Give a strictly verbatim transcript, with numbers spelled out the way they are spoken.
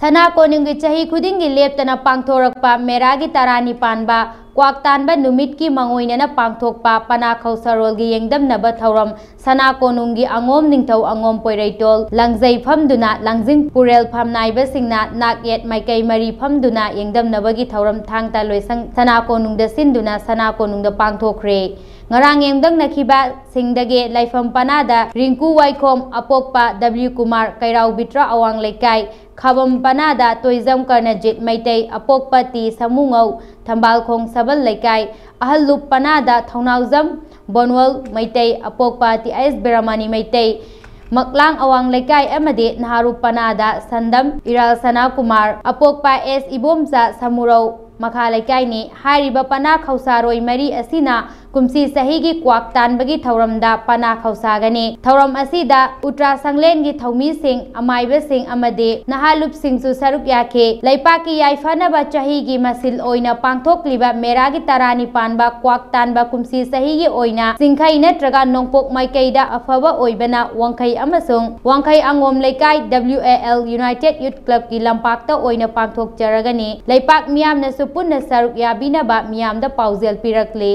ꯁꯅꯥ ꯀꯣꯅꯨꯡꯒꯤ ꯆꯍꯤ ꯈꯨꯗꯤꯡꯒꯤ ꯂꯦꯞꯇꯅ ꯄꯥꯡꯊꯣꯔꯛꯄ ꯃꯦꯔꯥꯒꯤ ꯇꯔꯥꯅꯤ ꯄꯥꯟꯕ ꯀ꯭ꯋꯥꯛ ꯇꯥꯟꯕ ꯅꯨꯃꯤꯠꯀꯤ ꯃꯉꯣꯏꯅꯅ ꯄꯥꯡꯊꯣꯛꯄ ꯄꯅꯥ ꯈꯧꯁꯥꯔꯣꯜꯒꯤ ꯌꯦꯡꯗꯝꯅꯕ ꯊꯧꯔꯝ ꯁꯅꯥ ꯀꯣꯅꯨꯡꯒꯤ ꯑꯉꯣꯝ ꯅꯤꯡꯊꯧ ꯑꯉꯣꯝ ꯄꯣꯏꯔꯩꯇꯣꯜ ꯂꯪꯖꯩ ꯐꯝꯗꯨꯅ ꯂꯥꯡꯖꯤꯡ ꯄꯨꯔꯦꯜ ꯐꯝꯅꯥꯏꯕꯁꯤꯡꯅ ꯅꯥꯛ ꯌꯦꯠ ꯃꯥꯏꯀꯩ ꯃꯔꯤ ꯐꯝꯗꯨꯅ ꯌꯦꯡꯗꯝꯅꯕꯒꯤ ꯊꯧꯔꯝ ꯊꯥꯡ ꯇꯥ ꯂꯣꯏꯁꯪ ꯁꯅꯥ ꯀꯣꯅꯨꯡꯗ ꯁꯤꯟꯗꯨꯅ ꯁꯅꯥ ꯀꯣꯅꯨꯡꯗ ꯄꯥꯡꯊꯣꯛꯈ꯭ꯔꯦ꯫ ꯉꯔꯥꯡ ꯌꯦꯡꯗꯪꯅꯈꯤꯕꯁꯤꯡꯗꯒꯤ ꯂꯥꯏꯐꯝ ꯄꯅꯥꯗ ꯔꯤꯡꯀꯨ ꯋꯥꯏꯈꯣꯝ, ꯑꯄꯣꯛꯄ ꯗꯕ꯭ꯂꯤꯎ ꯀꯨꯃꯥꯔ, ꯀꯩꯔꯥꯎ ꯕꯤꯇ꯭ꯔ ꯑꯋꯥꯡ ꯂꯩꯀꯥꯏ, ꯈꯥꯕꯝ ꯄꯅꯥꯗ ꯇꯣꯏꯖꯝ ꯀꯔꯅꯖꯤꯠ ꯃꯩꯇꯩ, ꯑꯄꯣꯛꯄ ꯇꯤ ꯁꯃꯨꯉꯧ, ꯊꯝꯕꯥꯜꯈꯣꯡ ꯁꯕꯜ ꯂꯩꯀꯥꯏ, ꯑꯍꯜꯂꯨꯞ ꯄꯅꯥꯗ ꯊꯧꯅꯥꯎꯖꯝ ꯕꯣꯟꯋꯜ ꯃꯩꯇꯩ, ꯑꯄꯣꯛꯄ ꯇꯤ ꯑꯦꯁ ꯕꯤꯔꯃꯅꯤ ꯃꯩꯇꯩ, ꯃꯛꯂꯥꯡ ꯑꯋꯥꯡ ꯂꯩꯀꯥꯏ ꯑꯃꯗꯤ ꯅꯍꯥꯔꯨꯞ ꯄꯅꯥꯗ ꯁꯟꯗꯝ ꯏꯔꯥꯜ ꯁꯅꯥꯀꯨꯃꯥꯔ, ꯑꯄꯣꯛꯄ ꯑꯦꯁ ꯏꯕꯣꯝꯆꯥ ꯁꯃꯨꯔꯧ ꯃꯈꯥ ꯂꯩꯀꯥꯏꯅꯤ꯫ ꯍꯥꯏꯔꯤꯕ ꯄꯅꯥ ꯈꯧꯁꯥꯔꯣꯏ ꯃꯔꯤ ꯑꯁꯤꯅ ꯀꯨꯝꯁꯤ ꯆꯍꯤꯒꯤ ꯀ꯭ꯋꯥꯛ ꯇꯥꯟꯕꯒꯤ ꯊꯧꯔꯝꯗ ꯄꯅꯥ ꯈꯧꯁꯥꯒꯅꯤ꯫ ꯊꯧꯔꯝ ꯑꯁꯤꯗ ꯎꯇ꯭ꯔꯥ ꯁꯪꯂꯦꯟꯒꯤ ꯊꯧꯃꯤꯁꯤꯡ, ꯑꯃꯥꯏꯕꯁꯤꯡ ꯑꯃꯗꯤ ꯅꯍꯥꯂꯨꯞꯁꯤꯡꯁꯨ ꯁꯔꯨꯛ ꯌꯥꯈꯤ꯫ ꯂꯩꯄꯥꯛꯀꯤ ꯌꯥꯏꯐꯅꯕ ꯆꯍꯤꯒꯤ ꯃꯁꯤꯜ ꯑꯣꯏꯅ ꯄꯥꯡꯊꯣꯛꯂꯤꯕ ꯃꯦꯔꯥꯒꯤ ꯇꯔꯥꯅꯤ ꯄꯥꯟꯕ ꯀ꯭ꯋꯥꯛ ꯇꯥꯟꯕ ꯀꯨꯝꯁꯤ ꯆꯍꯤꯒꯤ ꯑꯣꯏꯅ ꯆꯤꯡꯈꯩ ꯅꯠꯇ꯭ꯔꯒ ꯅꯣꯡꯄꯣꯛ ꯃꯥꯏꯀꯩꯗ ꯑꯐꯕ ꯑꯣꯏꯕꯅ ꯋꯥꯡꯈꯩ ꯑꯃꯁꯨꯡ ꯋꯥꯡꯈꯩ ꯑꯉꯣꯝ ꯂꯩꯀꯥꯏ ꯗꯕ꯭ꯂꯤꯎ ꯑꯦ ꯑꯦꯜ ꯌꯨꯅꯥꯏꯇꯦꯗ ꯌꯨꯠ ꯀ꯭ꯂꯕꯀꯤ ꯂꯝꯄꯥꯛꯇ ꯑꯣꯏꯅ ꯄꯥꯡꯊꯣꯛꯆꯔꯒꯅꯤ꯫ ꯂꯩꯄꯥꯛ ꯃꯤꯌꯥꯝꯅꯁꯨ ꯄꯨꯟꯅ ꯁꯔꯨꯛ ꯌꯥꯕꯤꯅꯕ ꯃꯤꯌꯥꯝꯗ ꯄꯥꯎꯖꯦꯜ ꯄꯤꯔꯛꯂꯤ꯫